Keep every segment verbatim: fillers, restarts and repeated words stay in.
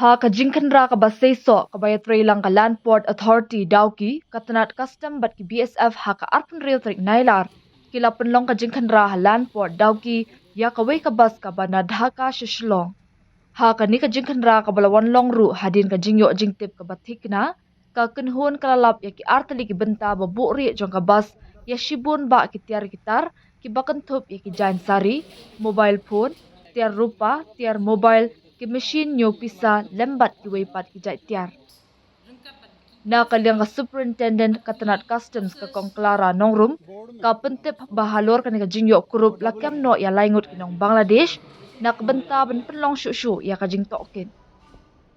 Ha ka jingkhynra kaba seisoh kaba ïatreilang ka Land Port Authority Dawki, ka tnat Custom bad ki B S F ha ka arphew hynriew tarik Nailar ki la pynlong ka jingkhynra ha Land Port Dawki ïa kawei ka bus kaba na Dhaka sha Shillong. Ha kane ka jingkhynra kaba la wan long ruh hadien ka jingïoh jingtip kaba thikna, ka kynhun ka la lap ïa ki artylli ki bynta ba buhrieh jong ka bus ïa shibun bah ki tiar ki tar kiba kynthup ïa ki jaiñ sari, mobile phone, tiar rupa, tiar mobile, ki machine ñiew pisa lem bad kiwei pat ki jait tiar. Na ka liang ka Superintendent ka tnat Customs ka Kong Clara Nongrum ka pyntip ba halor kane ka jingïoh kurup la kem noh ïa lai ngut ki nong Bangladesh na ka bynta ban pynlong shuh shuh ïa ka jingtohkit.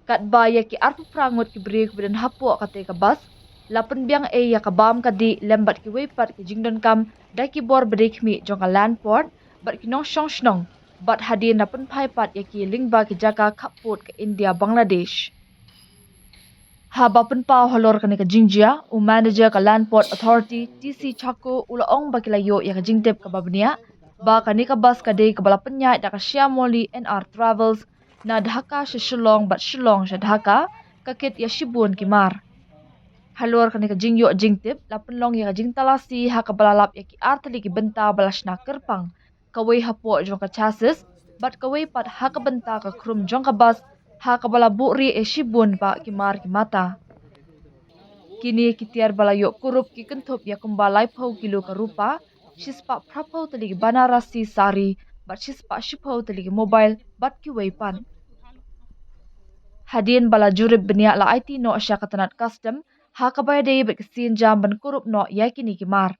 Katba ïa ki arphew phra ngut ki briew kiba don hapoh katei ka bus la pynbiang ei ïa ka bam ka dih lem bad kiwei pat ki jingdonkam da ki bor ba dei khmih jong ka Land Port bad ki nongshong shnong, bad hadien la pynphai pat ïa ki lyngba ki jaka khappud ka India Bangladesh. Haba pynpaw halor kane ka jingjia, u manager ka Land Port Authority, T C Chacko, u la ong ba ki la ïoh ïa ka jingtip kaba bniah ba kane ka bus ka dei kaba la pynïaid da ka Shyamoli N R Travels na Dhaka sha Shillong bad Shillong sha Dhaka, ka kit ïa shibun ki mar. Halor kane ka jingïoh jingtip la pynlong ïa ka jingtalasi ha kaba la lap ïa ki artylli ki bynta ba la shna kyrpang, kawei hapoh jong ka chassis bad kawei pat ha ka bynta ka khrum jong ka bus, ha kaba la buhrieh ïa shibun bah ki mar ki mata. Kine ki tiar ba la ïoh kurup ki kynthup ïa kumba laiphew kilo ka rupa, shispah phraphew tylli ki Banarasi sari bad shispah shiphew tylli ki mobile bad kiwei pat. Hadien ba la jurip bniah la aiti noh sha ka tnat Custom ha kaba ïadei bad ka sienjam ban kurup noh ïa kine ki mar.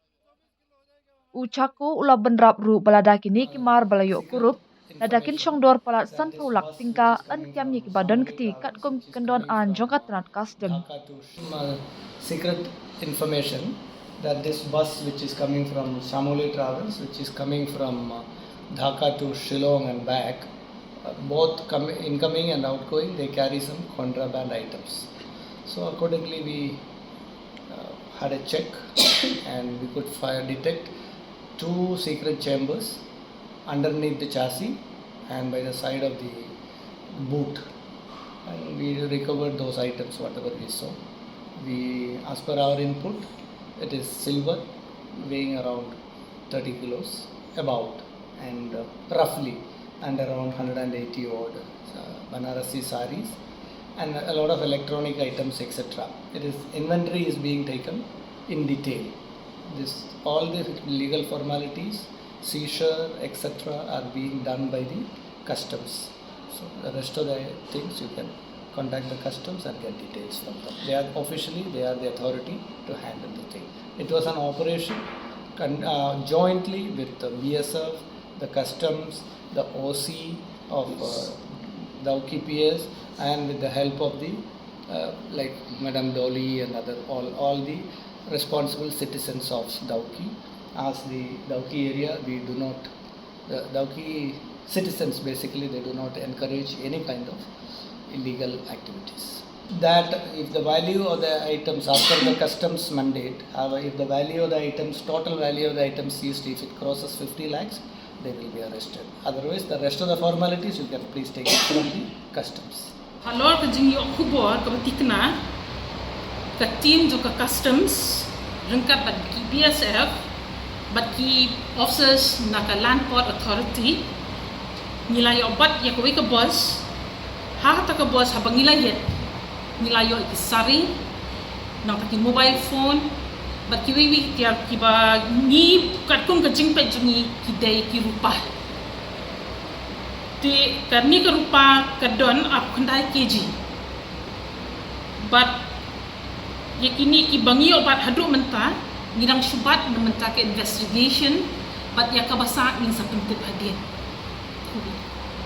U Chacko u la bynrap ruh ba lada kine ki mar ba la ïoh kurup, lada kin shong dor palat sanphew lak tyngka, yn kem ïa kiba don kti katkum ki kyndon aiñ jong ka tnat Custom. Dhaka to Shillong, uh, secret information that this bus, which is coming from Shyamoli Travels, which is coming from uh, Dhaka to Shillong and back, uh, both com- incoming and outgoing, they carry some contraband items. So accordingly, we uh, had a check and we could fire detect two secret chambers underneath the chassis and by the side of the boot. And we recovered those items, whatever we saw. We, as per our input, it is silver, weighing around thirty kilos, about, and uh, roughly, and around hundred and eighty odd uh, Banarasi saris, and a lot of electronic items, et cetera. It is, inventory is being taken in detail. This, all the legal formalities, seizure, et cetera, are being done by the customs. So the rest of the things you can contact the customs and get details from them. They are officially, they are the authority to handle the thing. It was an operation con- uh, jointly with the B S F, the customs, the O C of uh, Dawki P S, and with the help of the uh, like Madam Dolly and other, all, all the responsible citizens of Dawki. As the Dawki area, we do not, the Dawki citizens basically, they do not encourage any kind of illegal activities. That if the value of the items, after the customs mandate, uh, if the value of the items, total value of the items seized, if it crosses fifty lakhs, they will be arrested. Otherwise, the rest of the formalities you can please take it from the customs. Halor ka jingïoh khubor kaba thikna, ka team jong ka customs ryngkat bad ki B S F bad ki officers na ka Land Port Authority, ngi la ïoh bat ïa kawei ka bus. Ha kata ka bus haba ngi la ïet, ngi la ïoh ïa ki sari, nangta ki mobile phone bad kiwei kiwei ki tiar kiba ngi katkum ka jingpeit jong ngi ki dei ki rupa. Te kane ka rupa ka don arphew khyndai kg. Bad ïa kine kiba ngi ïoh bat haduh mynta ngi dang shu bat na mynta ka investigation bad ïa kaba sah ngin sa pyntip hadien.